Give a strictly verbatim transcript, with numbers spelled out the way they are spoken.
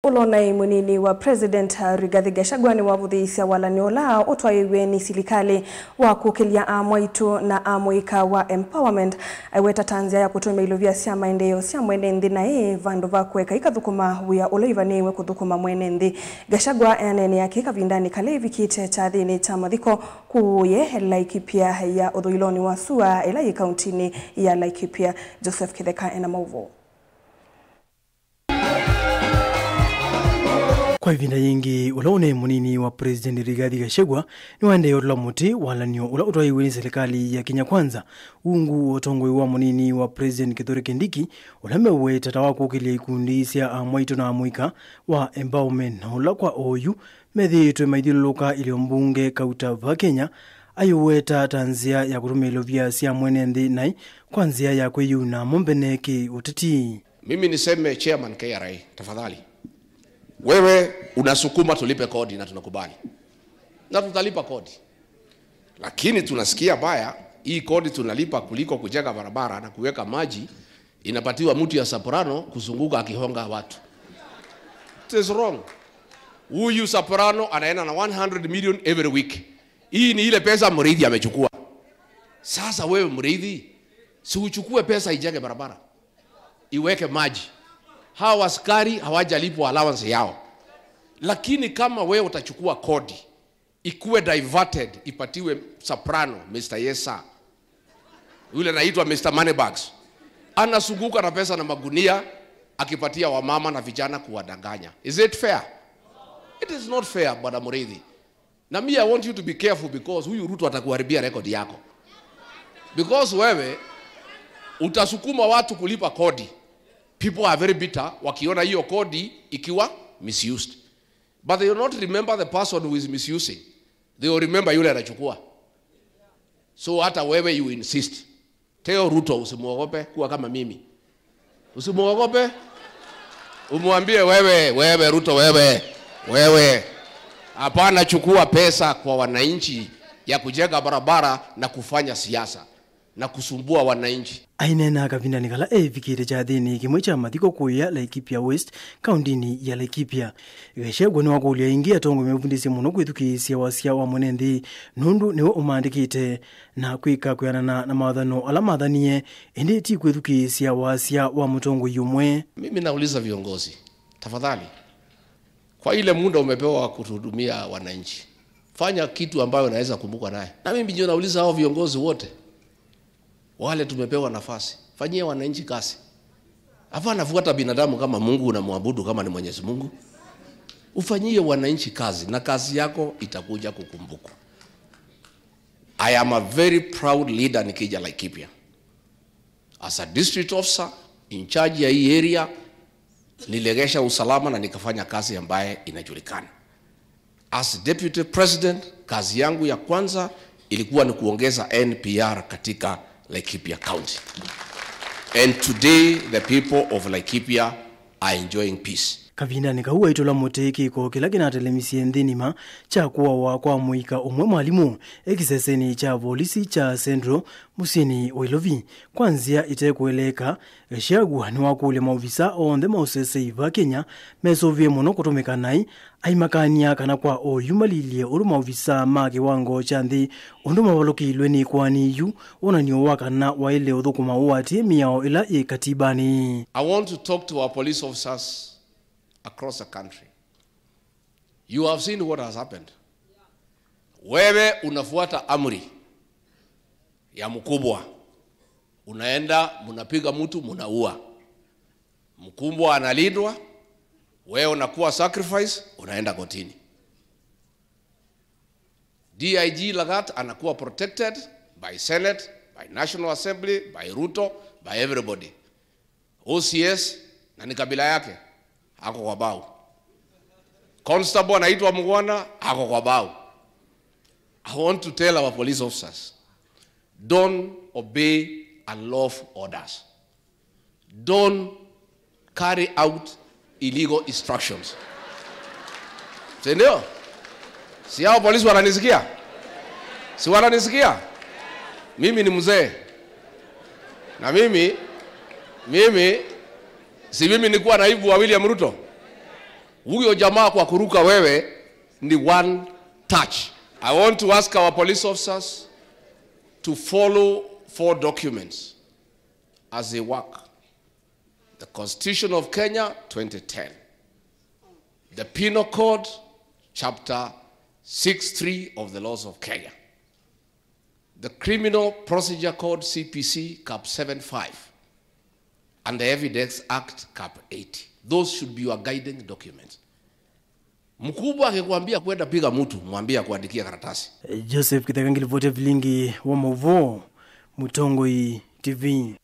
Ũla ũnaĩ mũnini wa President, uh, Rigathi Gachagua nĩwavũthĩĩsya walany'o ũla ũtwaĩĩw'e nĩ silikalĩ wa kũkĩlya amwaitũ na amũika wa empowerment. Aiweta ta nzĩa ya kũtũmĩa ilovia sya maendeeo sya mwene nthĩ naĩ vandũ va kũeka ikathũkũma wĩa ũla ivanĩĩwe kũthũkũma mwene nthĩ. Gachagua eaneenea kĩ kavindanĩ kala ĩvikĩte kyathĩnĩ kya mathiko kũũ Laikipia ya ũthũĩlonĩ wa sua ĩla yĩ kauntinĩ ya Laikipia. Joseph Kĩtheka ena maũvoo. Kwa ĩvinda yĩngĩ, ũla ũnaĩ mũnini wa President Rigathi Gachagua nĩwaendee ũtũla mũtĩ walany'o ũla ũtwaĩĩw'e nĩ silikalĩ ya Kenya Kwanza, ungu wa ũtongoi wa mũnini wa President Kithure Kindiki, ũla meũweta ta wa kũkĩlya ikundi sya amwaitũ na amũika wa empowerment, na ũla kwa oyu methĩĩtwe maithyũlũlũka ĩlyo mbunge kauta va Kenya, aiũweta ta nzĩa ya kũtũmĩa ilovia sya mwene nthĩ naĩ kwa nzĩa ya kwĩyuna mo mbene kĩ ũteti. Mimi niseme, Chairman K R A, tafadhali. Wewe unasukuma tulipe kodi na tunakubali. Na tutalipa kodi. Lakini tunasikia baya, hii kodi tunalipa kuliko kujenga barabara na kuweka maji, inapatiwa mtu ya Soprano kuzunguka akihonga watu. It is wrong. Huyu Soprano anaenda na one hundred million every week. Hii ni ile pesa Muriithi amechukua. Sasa wewe Muriithi, si uchukue pesa ijenge barabara, iweke maji. Hawa askari hawajalipwa allowance yao. Lakini kama wewe utachukua kodi, ikuwe diverted, ipatiwe Soprano, Mister Yes Sir. Yule anaitwa Mister Moneybags. Anazunguka na pesa na magunia, akipatia wamama na vijana kuwadanganya. Is it fair? It is not fair, Bwana Muriithi. Na me, I want you to be careful because huyu Ruto atakuharibia record yako. Because wewe utasukuma watu kulipa kodi. People are very bitter wakiona hiyo kodi ikiwa misused. But they will not remember the person who is misusing. They will remember yule anachukua. So hata wewe you insist. Tell Ruto usimwogope, kuwa kama mimi. Usimwogope. Umwambie, "Wewe, wewe Ruto, wewe, wewe. Hapana, chukua pesa kwa wananchi ya kujenga barabara na kufanya siasa na kusumbua wananchi." Aineena kavindanĩ kala eĩvikĩte kyathĩnĩ kĩmwe kya mathiko kũya Laikipia West, kauntinĩ ya Laikipia, Gachagua nĩwakũlya ĩngĩ atongoi mevundĩsye mũno kwĩthukĩĩsya wasya wa mwene nthĩ, nũndũ nĩwe ũmaandĩkĩte na kwĩka kwĩanana na mawathano ala mathanie, ĩndĩ ti kwĩthukĩĩsya wasya wa mũtongoi ũmwe. Mimi nauliza viongozi, tafadhali, kwa ile muda umepewa kutuhudumia wananchi, fanya kitu ambayo unaweza kumbukwa naye. Na mimi ndio nauliza hao viongozi wote, wale tumepewa nafasi, fanyia wananchi kazi. Hapana, fuata binadamu kama Mungu, unamwabudu kama ni Mwenyezi Mungu. Ufanyie wananchi kazi, na kazi yako itakuja kukumbukwa. I am a very proud leader nikija Laikipia. As a district officer in charge ya hii area, niliregesha usalama na nikafanya kazi ambaye inajulikana. As deputy president, kazi yangu ya kwanza ilikuwa ni kuongeza N P R katika Laikipia County. And today the people of Laikipia are enjoying peace. Kavindanĩ kau aitũla mũtĩ kĩko kĩla kĩnatelemisye nthĩ nima kya kũawa kwa mũika ũmwe mwalimũ e kĩsesenĩ kya volisi kya Central mũsyĩnĩ wa Ilovi. Kwa nzĩa ĩtekũeleeka, Gachagua nĩwakũlya maovisa onthe ma ũsesei va Kenya mesũvĩe mũno kũtũmĩka naĩ, aimakany'a kana kwa oyu malilye ũndũ maovisa ma kĩwango kya nthĩ ũndũ mavalũkĩilwe nĩ ĩkoani yu, wonany'o wa kana waĩle ũthũkũma ũatĩĩe mĩao ĩla yĩ katibanĩ. I want to talk to our police officers across the country. You have seen what has happened. Wewe unafuata amri ya mkubwa. Unaenda, mnapiga mtu, mnaua. Mkubwa analindwa, wewe unakuwa sacrifice, unaenda kotini. D I G Lagat anakuwa protected by Senate, by National Assembly, by Ruto, by everybody. O C S, na ni kabila yake, ako kwa bau. Constable anaitwa Mugwana, ako kwa bau. I want to tell our police officers, don't obey unlawful orders. Don't carry out illegal instructions. Si ndio? Si hao polisi wananisikia? Si wananisikia? Mimi ni mzee. Na mimi, mimi, si mimi nikuwa naibu wa William Ruto? Huyo jamaa kwa kuruka wewe ni one touch. I want to ask our police officers to follow four documents as they work. The Constitution of Kenya, twenty ten. The Penal Code, Chapter six three of the Laws of Kenya. The Criminal Procedure Code, C P C, Cap seven five. And the Evidence Act, Cap eighty. Those should be your guiding documents. Mkubwa akikwambia kwenda piga mtu, mwambie akuandikie karatasi. Joseph Kitheka ngilipoti ya vilingi wa mauvoo, Mũtongoi T V.